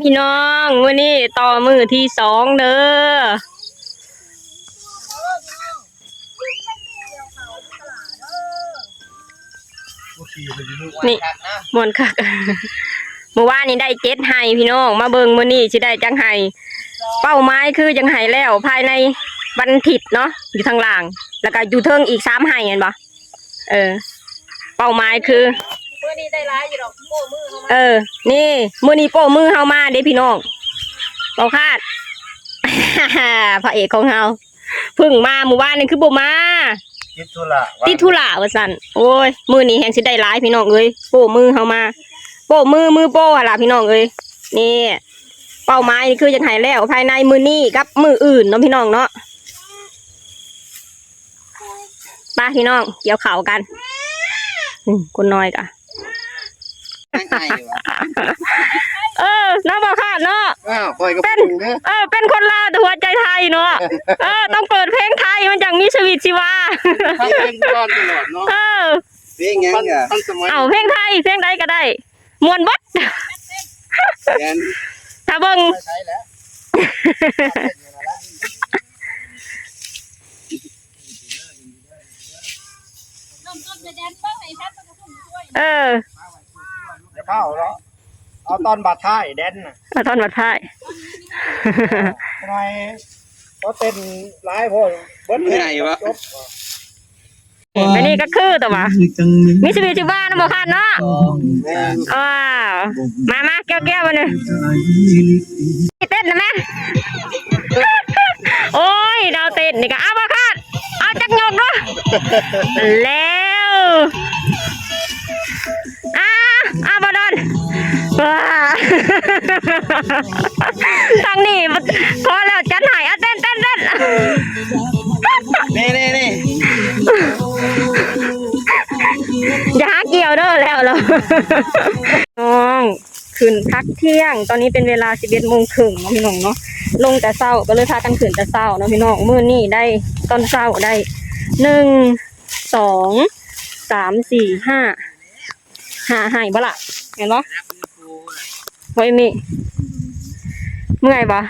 ພີ່ນ້ອງ ມື້ນີ້ຕໍ່ມື້ທີສອງເດີ. ນີ້ ມ່ວນຄັກ. ມື້ວານນີ້ໄດ້ເຈັດໄຮ່ພີ່ນ້ອງ ມາເບິ່ງມື້ນີ້ຊິໄດ້ຈັກໄຮ່. ເປົ້າໝາຍຄືຢາກໃຫ້ແລ້ວພາຍໃນວັນອາທິດເນາະ ຢູ່ທາງລ່າງ ແລ້ວກໍຢູ່ເທິງອີກສາມໄຮ່ແມ່ນບໍ່? ເອີ ເປົ້າໝາຍຄື ມື້ນີ້ໄດ້ຫຼາຍຢູ່ດອກ ໂປ້ມືເຮົາມາ. ເອີ ນີ້ ມື້ນີ້ໂປ້ມືເຮົາມາເດ້ພີ່ນ້ອງ ບໍ່ຄາດ ພະເອກຂອງເຮົາ ເພິ່ງມາມື້ວານນີ້ຄືບໍ່ມາ ຕິດທຸລະ ຕິດທຸລະວ່າຊັ້ນ. ໂອ້ຍ ມື້ນີ້ແຮງຊິໄດ້ຫຼາຍພີ່ນ້ອງເອີຍ ໂປ້ມືເຮົາມາ ໂປ້ມື ມືໂປ້ຫັ້ນລະພີ່ນ້ອງເອີຍ. ນີ້ ເປົ້າໝາຍນີ້ຄືຢາກໃຫ້ແລ້ວພາຍໃນມື້ນີ້ກັບມື້ອື່ນເນາະພີ່ນ້ອງເນາະ. ໄປພີ່ນ້ອງ ກ່ຽວເຂົ້າກັນ. ອືມ ຄົນນ້ອຍກະ ເອີ ເນາະ ບໍ່ຄາດເນາະ. ອ້າວ ຂ້ອຍກໍເປັນ ເປັນ ເອີ ເປັນຄົນລາວແຕ່ຫົວໃຈໄທເນາະ. ເອີ ຕ້ອງເປີດເພງໄທ ມັນຈັ່ງມີຊີວິດຊີວາ. ໄທເປັນຕະຫຼອດຕະຫຼອດເນາະ. ເອີ ເພງຫຍັງກະ ເອົາເພງໄທ ເພງໃດກໍໄດ້ ມ່ວນເບິດ. ແມ່ນ ຖ້າເບິ່ງ ເອີ ຢ່າເຝົ້າເນາະ ເອົາຕອນບາດທ້າຍແດນນະ ເອົາຕອນບາດທ້າຍ ໜ້ອຍ ເພາະເຕັ້ນຫຼາຍໂພດ ເບິດເລີຍ ເມື່ອຍວະ ຈົບ. ນີ້ ອັນນີ້ກໍຄືຕົວະ ມີຊີວິດຊີວານະ ບໍ່ຄາດເນາະ. ແມ່ນ ອ້າວ ມາ ມາ ແກ້ວໆ ມານີ້ ເຕັ້ນນະແມ່. ໂອ້ຍ ດາວເຕັ້ນນີ້ກໍ ເອົາ ບໍ່ຄາດ ເອົາຈັກຍົກດູ ແລ້ວ ອາ ອາ ບໍ່ດອນ ວ້າ ທາງນີ້ພໍແລ້ວ ຈັດໃຫ້ ອາ ເຕັ້ນ ເຕັ້ນ ເຕັ້ນ ນີ້ ນີ້ ນີ້ ຢ່າຫາກ່ຽວເດີ ແລ້ວ ແລ້ວ ນ້ອງ ຂຶ້ນພັກທ່ຽງ ຕອນນີ້ເປັນເວລາສິບເອັດໂມງເຄິ່ງເນາະພີ່ນ້ອງເນາະ. ລົງແຕ່ເຊົ້າ ກໍເລີຍພາກັນຂຶ້ນແຕ່ເຊົ້າເນາະພີ່ນ້ອງ. ມື້ນີ້ໄດ້ ຕອນເຊົ້າໄດ້ ໜຶ່ງ ສອງ ສາມ ສີ່ ຫ້າ ຫ້າໄຮ່ບໍ່ລະ ແມ່ນບໍ່? ບໍ່ ເອມມີ ເມື່ອຍບໍ່?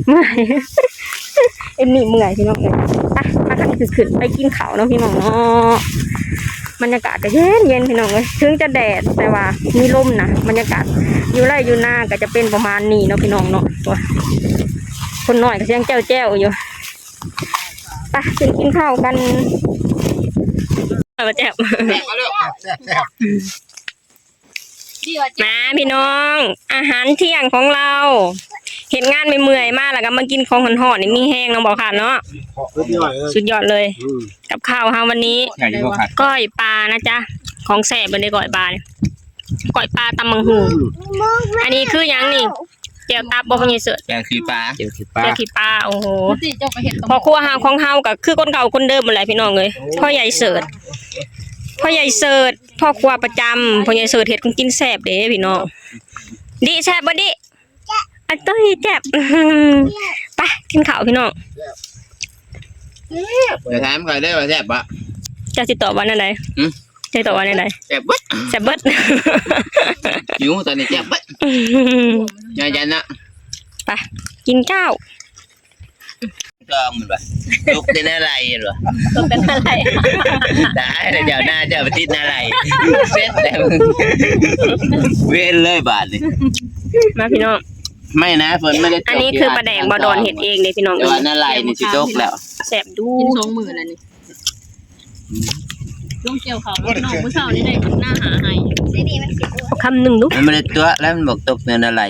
ເມື່ອຍ ເອມມີເມື່ອຍພີ່ນ້ອງເອີຍ. ໄປ ພາກັນຂຶ້ນ ຂຶ້ນໄປກິນເຂົ້າເນາະພີ່ນ້ອງເນາະ. ບັນຍາກາດກໍເຢັນໆ ພີ່ນ້ອງເອີຍ ເຖິງຈະແດດ ແຕ່ວ່າມີລົມນະ. ບັນຍາກາດຢູ່ໄຮ່ຢູ່ນາກໍຈະເປັນປະມານນີ້ເນາະພີ່ນ້ອງເນາະ. ໂອ້ຍ ຄົນນ້ອຍກໍຍັງແຈ້ວໆ ຢູ່. ໄປ ຂຶ້ນກິນເຂົ້າກັນ. ແຊບ ແຊບ ແຊບ ມາພີ່ນ້ອງ ອາຫານທ່ຽງຂອງເຮົາ ເຮັດງານເມື່ອຍໆ ມາແລ້ວກໍມາກິນຂອງຮ້ອນໆ ນີ້ມີແຮງເນາະ ບໍ່ຄາດເນາະ. ສຸດຍອດເລີຍ ສຸດຍອດເລີຍ. ອືມ ກັບຂ້າວເຮົາວັນນີ້ ກ້ອຍປານະຈ໊ະ ຂອງແຊບເລີຍ ກ້ອຍປານີ້ ກ້ອຍປາ ຕຳບັກຫຸ່ງ. ອັນນີ້ຄືຫຍັງນີ້? ແຈ່ວຕັບບໍ່ ພໍ່ໃຫຍ່ເສີດ? ແຈ່ວຂີ້ປາ ແຈ່ວຂີ້ປາ ແຈ່ວຂີ້ປາ. ໂອ້ໂຫ ພໍ່ຄົວເຮົາ ຂອງເຮົາກໍຄືຄົນເກົ່າຄົນເດີມຫັ້ນແຫຼະພີ່ນ້ອງເອີຍ. ພໍ່ໃຫຍ່ເສີດ ພໍ່ໃຫຍ່ເສີດ ພໍ່ຄົວປະຈຳ. ພໍ່ໃຫຍ່ເສີດເຮັດຂອງກິນແຊບເດ້ພີ່ນ້ອງ. ດິ ແຊບບໍ່ດິ? ອາ ຕຸ້ຍ ແຊບ. ໄປກິນເຂົ້າພີ່ນ້ອງ. ຢ່າຖາມຂ້ອຍເດີວ່າແຊບບໍ່? ເຈົ້າຊິຕອບວ່າແນວໃດ? ຫື? ເຈົ້າຕອບວ່າແນວໃດ? ແຊບເບິດ ແຊບເບິດ. ຫິວຕອນນີ້ແຊບເບິດ. ຍາຍຈັນນະ ໄປກິນເຂົ້າ. ຕ້ອງມັນວ່າ ຕົກແຕ່ນາໄລເຫັນບໍ່? ຕົກແຕ່ນາໄລ. ຕາຍແລ້ວ ເຈົ້າໜ້າເຈົ້າໄປຕິດນາໄລ ເສັດແລ້ວ ເວນເລີຍບາດນີ້. ມາພີ່ນ້ອງ ໄມ່ນະ ຝົນໄມ່ໄດ້ຕົກ. ອັນນີ້ຄືປາແດກບ່າວດອນເຮັດເອງເດ້ພີ່ນ້ອງ ແຕ່ວ່ານາໄລນີ້ຊິຕົກແລ້ວ. ແຊບດູ ກິນສອງມື້ແລ້ວນີ້. ອືມ ຊ່ວງກ່ຽວເຂົ້າເນາະພີ່ນ້ອງ ມື້ເຊົ້ານີ້ໄດ້ໜ້າຫາໄຮ່. ເອົາຄຳໜຶ່ງດູ. ມັນບໍ່ໄດ້ຕົກແລ້ວ ມັນບອກຕົກແນວນາໄລ.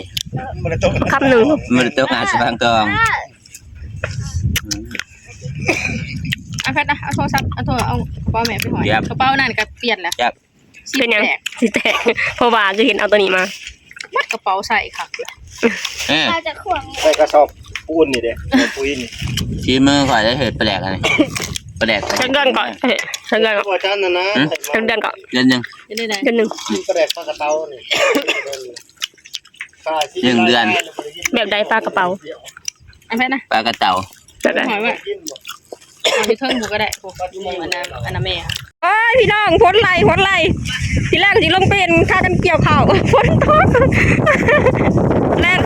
ຄຳໜຶ່ງ ມັນບໍ່ໄດ້ຕົກຫາສະພາງກອງ. ອາ ແພດນະ ເອົາໂທລະສັບ ເອົາໂທລະ ເອົາກະເປົາແມ່ໄປຫ້ອຍ. ກະເປົານັ້ນກະປ່ຽນແລ້ວ. ເປັນຫຍັງຊິແຕກ? ເພາະວ່າຄືເຫັນເອົາໂຕນີ້ມາ ມັດກະເປົາໃສ່ຄັກເລີຍ. ເອີ ໃສ່ກະສອບປູນນີ້ເດ້ ປູນນີ້. ສີມືຂ້ອຍໄດ້ເຮັດປາແດກອັນນີ້ ປາແດກ. ຈັກເດືອນກ່ອນ? ຈັກເດືອນກ່ອນ? ອາຈານນະນະ. ຈັກເດືອນກ່ອນ? ເດືອນໜຶ່ງ ເດືອນໜຶ່ງ. ປາແດກປາກະເຕົານີ້ ໜຶ່ງເດືອນ. ແບບໃດປາກະເປົາ? ອັນໃດນະ? ປາກະເຕົາ. ແບບໃດ? ເອົາຢູ່ເທິງໝູ່ກໍໄດ້ ຢູ່ໝູ່ອັນນະ ອັນນະແມ່. ໂອ້ຍ ພີ່ນ້ອງ ຝົນໄລ່ ຝົນໄລ່. ທີແລກຊິລົງໄປເຫັນ ພາກັນກ່ຽວເຂົ້າ ຝົນຕົກ ແລ່ນ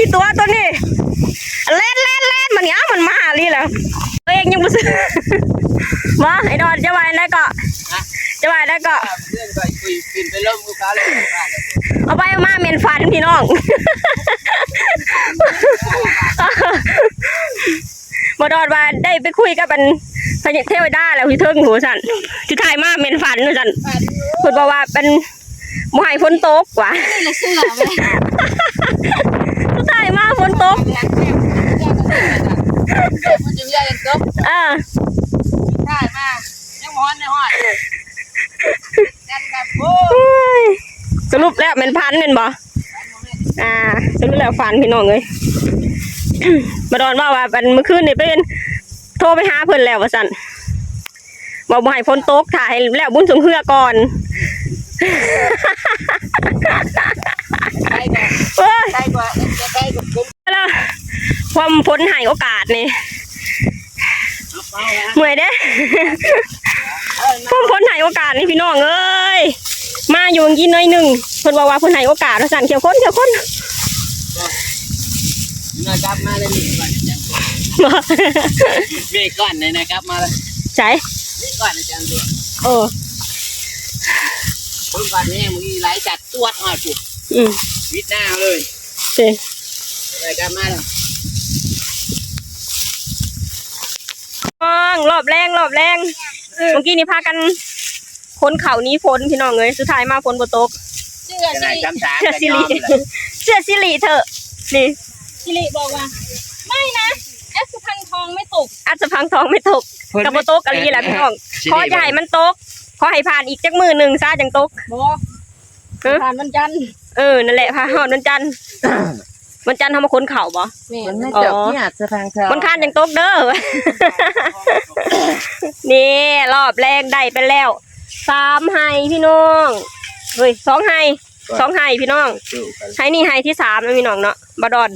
ອີ່ຕົວໂຕນີ້ ແລ່ນ ແລ່ນ ແລ່ນ ມັນນີ້ ອ້າວ ມັນມາອີ່ຫຼີແລ້ວ ໂຕເອງຍັງບໍ່ຊື້ ບໍ່ ໄອ້ດອນ ຈະວ່າແນວໃດເກາະ ຈະວ່າແນວໃດເກາະ ເອົາໄປເອົາມາແມ່ນຝັນພີ່ນ້ອງ ບໍ່ດອນວ່າໄດ້ໄປຄຸຍກັບອັນພະເທວະດາແລ້ວຢູ່ເທິງພຸ້ນວ່າຊັ້ນ ສຸດທ້າຍມາແມ່ນຝັນວ່າຊັ້ນ ເພິ່ນບອກວ່າອັນ ບໍ່ໃຫ້ຝົນຕົກວ່າ ນີ້ລະເຊື່ອແມ່ນ ສຸດທ້າຍມາຝົນຕົກ ເອີ ສຸດທ້າຍມາຍັງບໍ່ຮອດໄດ້ຮອດ ໂອ້ຍ ສະຫຼຸບແລ້ວແມ່ນຝັນແມ່ນບໍ່? ອ່າ ສະຫຼຸບແລ້ວຝັນພີ່ນ້ອງເອີຍ ມາດອນເວົ້າວ່າ ອັນ ມື້ຄືນນີ້ໄປ ໂທໄປຫາເພິ່ນແລ້ວວ່າຊັ້ນ ວ່າບໍ່ໃຫ້ຝົນຕົກ ຖ້າໃຫ້ແລ້ວບຸນຊ່ວງເຮືອກ່ອນ ໂອ້ຍ ຄວາມຝົນໃຫ້ໂອກາດນີ້ ເມື່ອຍເດ້ ຄວາມຝົນໃຫ້ໂອກາດນີ້ພີ່ນ້ອງເອີຍ ມາຢູ່ກິນໜ້ອຍໜຶ່ງ ເພິ່ນເວົ້າວ່າເພິ່ນໃຫ້ໂອກາດວ່າຊັ້ນ ຂຽວຄົນ ຂຽວຄົນ ນາກັບມາແລ້ວນີ້ກ່ອນ ມີກ່ອນນາກັບມາແລ້ວ ໃສ ມີກ່ອນອາຈານຕົວະ ເອີ ຄົນບາດແຮງມື້ນີ້ຫຼາຍຈັດຕວດຮອດພຸ້ນ ອືມ ວິດໜ້າເລີຍ ເອີ ນາກັບມາແລ້ວ ນ້ອງ ລອບແລງ ລອບແລງ ເອີ ເມື່ອກີ້ນີ້ພາກັນ ຄົນເຂົ້າໜີຝົນພີ່ນ້ອງເອີຍ ສຸດທ້າຍມາຝົນບໍ່ຕົກ ເຊື່ອຊິລິ ເຊື່ອຊິລິ ເຊື່ອຊິລິເຖາະ ນີ້ ຊິລິບອກວ່າ ໄມ່ນະ ອັດສະພັງທອງໄມ່ຕົກ ອັດສະພັງທອງໄມ່ຕົກ ກໍບໍ່ຕົກອີ່ຫຼີລະພີ່ນ້ອງ ຂໍຢ່າໃຫ້ມັນຕົກ ຂໍໃຫ້ຜ່ານອີກຈັກມື້ໜຶ່ງຊະຈັ່ງຕົກ ບໍ່ ເອີ ຜ່ານວັນຈັນ ເອີ ນັ້ນແຫຼະ ຜ່ານຮອດວັນຈັນ ວັນຈັນເຮົາມາຂົນເຂົ້າບໍ່? ແມ່ນ ມັນໄມ່ຕົກ ອໍ ນີ້ອາດສະພັງທອງ ວັນຄານຈັ່ງຕົກເດີ ນີ້ ລອບແລງໄດ້ໄປແລ້ວ ສາມໄຮ່ພີ່ນ້ອງ ເຮີ້ຍ ສອງໄຮ່ ສອງໄຮ່ພີ່ນ້ອງ ໄຮ່ນີ້ໄຮ່ທີສາມນະພີ່ນ້ອງເນາະ ບ່າວດອນ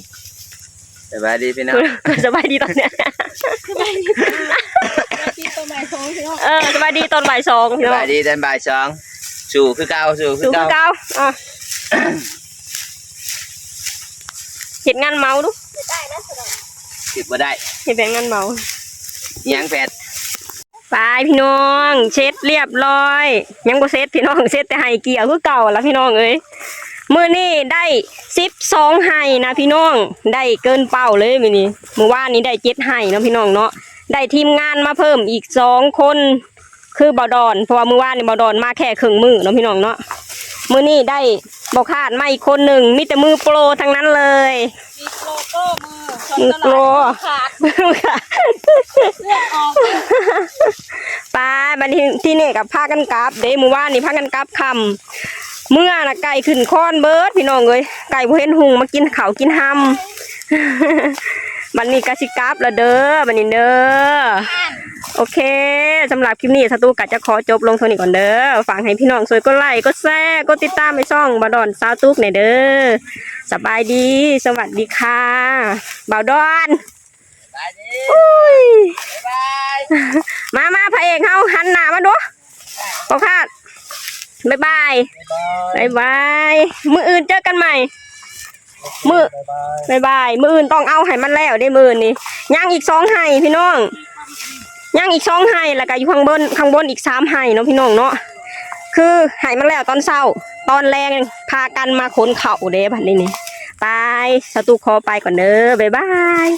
ສະບາຍດີພີ່ນ້ອງ ສະບາຍດີຕອນ ສະບາຍດີ ສະບາຍດີຕອນບ່າຍສອງພີ່ນ້ອງ ເອີ ສະບາຍດີຕອນບ່າຍສອງພີ່ນ້ອງ ສະບາຍດີຕອນບ່າຍສອງ ສູ້ຄືເກົ່າ ສູ້ຄືເກົ່າ ສູ້ຄືເກົ່າ ອ່າ ເຮັດງານເມົາດູ ເຮັດບໍ່ໄດ້ ເຮັດແບບງານເມົາ ຫຍັງແປດ ໄປພີ່ນ້ອງ ເສັດລຽບຮ້ອຍ ຍັງບໍ່ເສັດພີ່ນ້ອງ ເສັດແຕ່ໄຮ່ເກຍຄືເກົ່າລະພີ່ນ້ອງເອີຍ ມື້ນີ້ໄດ້ສິບສອງໄຮ່ນະພີ່ນ້ອງ ໄດ້ເກີນເປົ້າເລີຍມື້ນີ້ ມື້ວານນີ້ໄດ້ເຈັດໄຮ່ເນາະພີ່ນ້ອງເນາະ ໄດ້ທີມງານມາເພີ່ມອີກສອງຄົນ ຄືບ່າວດອນ ເພາະວ່າມື້ວານນີ້ບ່າວດອນມາແຄ່ເຄິ່ງມື້ເນາະພີ່ນ້ອງເນາະ ມື້ນີ້ໄດ້ບ່າວຄາດມາອີກຄົນໜຶ່ງ ມີແຕ່ມືໂປຣທັງນັ້ນເລີຍ ມີໂປຣກໍມື ມືໂປຣ ຂາດ ຂາດ ເລືອດອອກ ໄປ ບັດນີ້ ທີນີ້ກໍພາກັນກັບເດ້ ມື້ວານນີ້ພາກັນກັບຄ່ຳ ເມືອນະໄກ່ຂຶ້ນຄອນເບີດພີ່ນ້ອງເອີຍ ໄກ່ບໍ່ເຫັນຮຸ່ງມາກິນເຂົ້າກິນຮຳ ບັດນີ້ກໍຊິກັບລະເດີ ບັດນີ້ເດີ ໂອເຄ ສຳລັບຄລິບນີ້ສາວຕຸກກໍຈະຂໍຈົບລົງເທົ່ານີ້ກ່ອນເດີ ຝາກໃຫ້ພີ່ນ້ອງຊ່ວຍກົດໄລ ກົດແຊ ກົດຕິດຕາມໃຫ້ຊ່ອງບ່າວດອນສາວຕຸກແດ່ເດີ ສະບາຍດີ ສະຫວັດດີຄ່ະ ບ່າວດອນ ສະບາຍດີ ອຸ້ຍ ບາຍບາຍ ມາ ມາ ພະເອກເຮົາ ຫັນໜ້າມາດູ ບໍ່ຄາດ ບາຍບາຍ ບາຍບາຍ ບາຍບາຍ ມື້ອື່ນເຈີກັນໃໝ່ ມື້ ບາຍບາຍ ບາຍບາຍ ມື້ອື່ນຕ້ອງເອົາໃຫ້ມັນແລ້ວເດ້ ມື້ອື່ນນີ້ ຍັງອີກສອງໄຮ່ພີ່ນ້ອງ ຍັງອີກສອງໄຮ່ ແລ້ວກໍຢູ່ຂ້າງບົນ ຂ້າງບົນອີກສາມໄຮ່ເນາະພີ່ນ້ອງເນາະ ຄືໃຫ້ມັນແລ້ວຕອນເຊົ້າ ຕອນແລງພາກັນມາຂົນເຂົ້າເດ້ ບັດນີ້ນີ້ ໄປ ສາວຕຸກຂໍໄປກ່ອນເດີ ບາຍບາຍ.